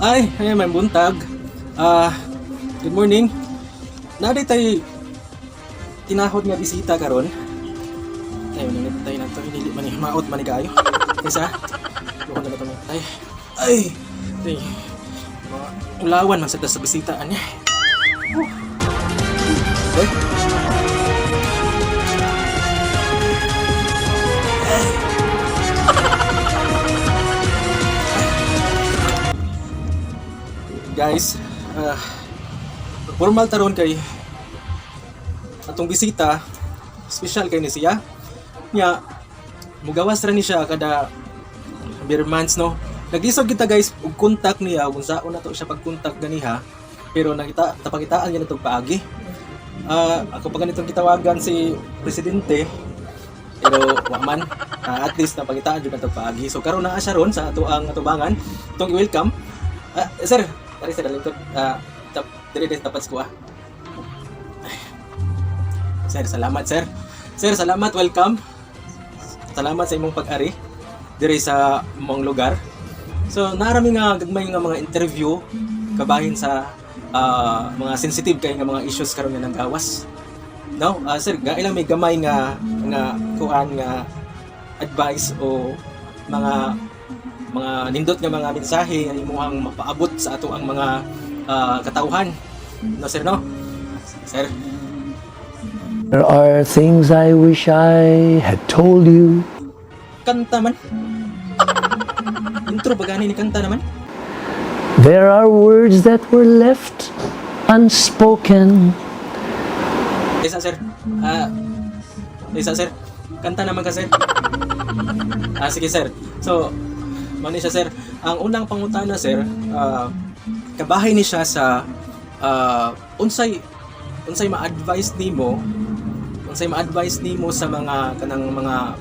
Ay, ay, may buntag. Good morning. Naa tay tinahod nga bisita karon. Tayo na tayo na to, dili man ni maot man ni kaayo. Kaysa bukan na to tay. Ay, ay. Mga ulawan man sa bisita ani. Oh. Ay. Guys, formal taron kay atong bisita, special kay ni siya. Nya mugawas ra ni siya kada ber months, no. Naglisod kita, guys, og contact niya kung saan na to siya pag-contact ganiha, pero nakita tapakitaan niya na paagi. Ako pa ganitong gitawagan si presidente pero wa man. At least napakitaan jud na paagi. So karon naa siya ron sa ato ang atubangan. Itong i-welcome. Sir, dali sa lingkod. Tap, dili dili tapat ko ah. Sir, salamat, sir. Sir, salamat, welcome. Salamat sa imong pag-ari diri sa imong lugar. So, narami nga gagmay nga mga interview kabahin sa mga sensitive kay nga mga issues karon nga nanggawas. No, sir, ilang may gamay nga nga kuan nga advice o mga nindot nga mga mensahe nga imuhang mapaabot sa ato ang mga katauhan. No, sir, no? Sir. There are things I wish I had told you. Kanta man. Intro ba gani ni kanta naman? There are words that were left unspoken. Isa, sir. Isa, sir. Kanta naman ka, sir. Sige, sir. So, mani siya, sir. Ang unang pangutana, sir, kabahin ni siya sa unsay unsay ma-advise nimo sa mga kanang mga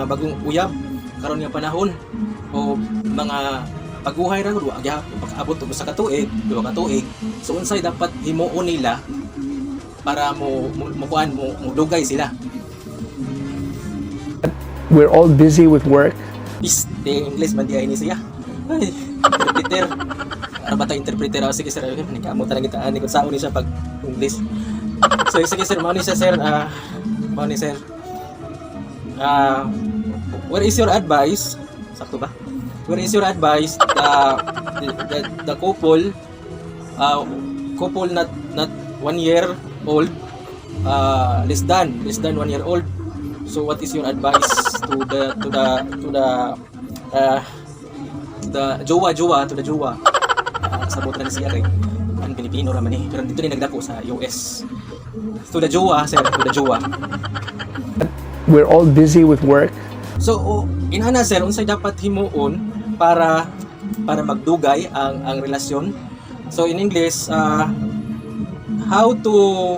bagong uyab karon nga panahon o mga paguhay ra gud, wa gyapon pag-abot og usa ka tuig, 2 ka tuig. So unsay dapat himuon nila para mo kuan mo dugay sila? We're all busy with work. Piste English man diay ni siya. Ay, interpreter. Para ba tayo interpreter? Ah, sige, sir, nagkamot na kita ani kung saan ni siya pag English. So sige, sir, mao ni siya, sir. Mao ni, sir. Where is your advice? Sakto ba? Where is your advice the couple couple not 1 year old, less than 1 year old? So what is your advice to the jowa jowa to the jowa? Sabot na ni siya kay ang Pilipino ra man eh, pero dito ni nagdako sa US. To the jowa, sir, to the jowa. We're all busy with work. So inana, sir, unsay dapat himuon para magdugay ang relasyon? So in English, how to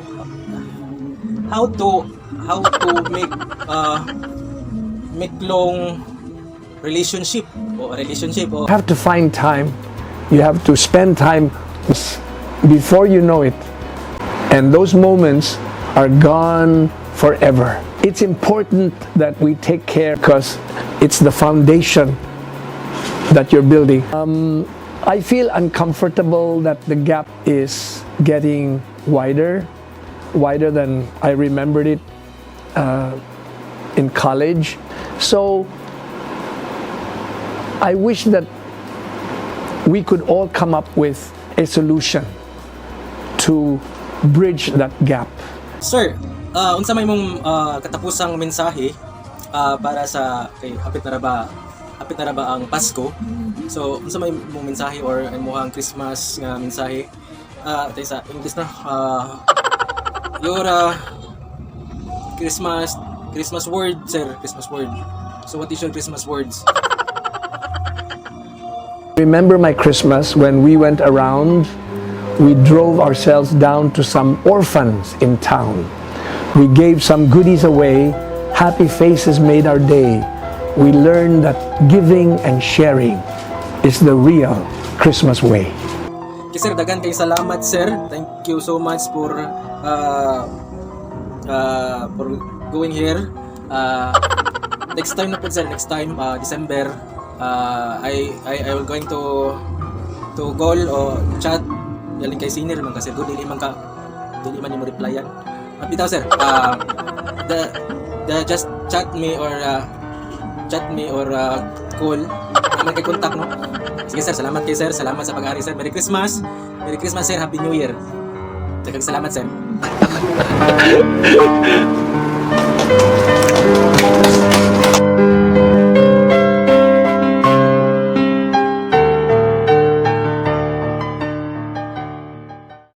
make long relationship o You have to find time. You have to spend time before you know it. And those moments are gone forever. It's important that we take care because it's the foundation that you're building. I feel uncomfortable that the gap is getting wider, wider than I remembered it in college. So I wish that we could all come up with a solution to bridge that gap. Sir, unsa may mong katapusang mensahe para sa kay hapit na ra ba ang Pasko? So unsa may mong mensahe or imong Christmas nga mensahe? Tayo sa English na. Your Christmas word, sir, Christmas word. So what is your Christmas words? Remember my Christmas when we went around, we drove ourselves down to some orphans in town. We gave some goodies away, happy faces made our day. We learned that giving and sharing is the real Christmas way. Okay, sir, daghan kay salamat, sir. Thank you so much for going here. Next time na po, sir, next time, December, I will going to to call o chat. Galing kay senior man kasi good dili man nimo replyan. Bitaw sir, the just chat me or call naman kay contact, no. Sige sir, salamat kay sir, salamat sa pag-ari sir. Merry Christmas. Merry Christmas sir, Happy New Year. Daghang salamat sir.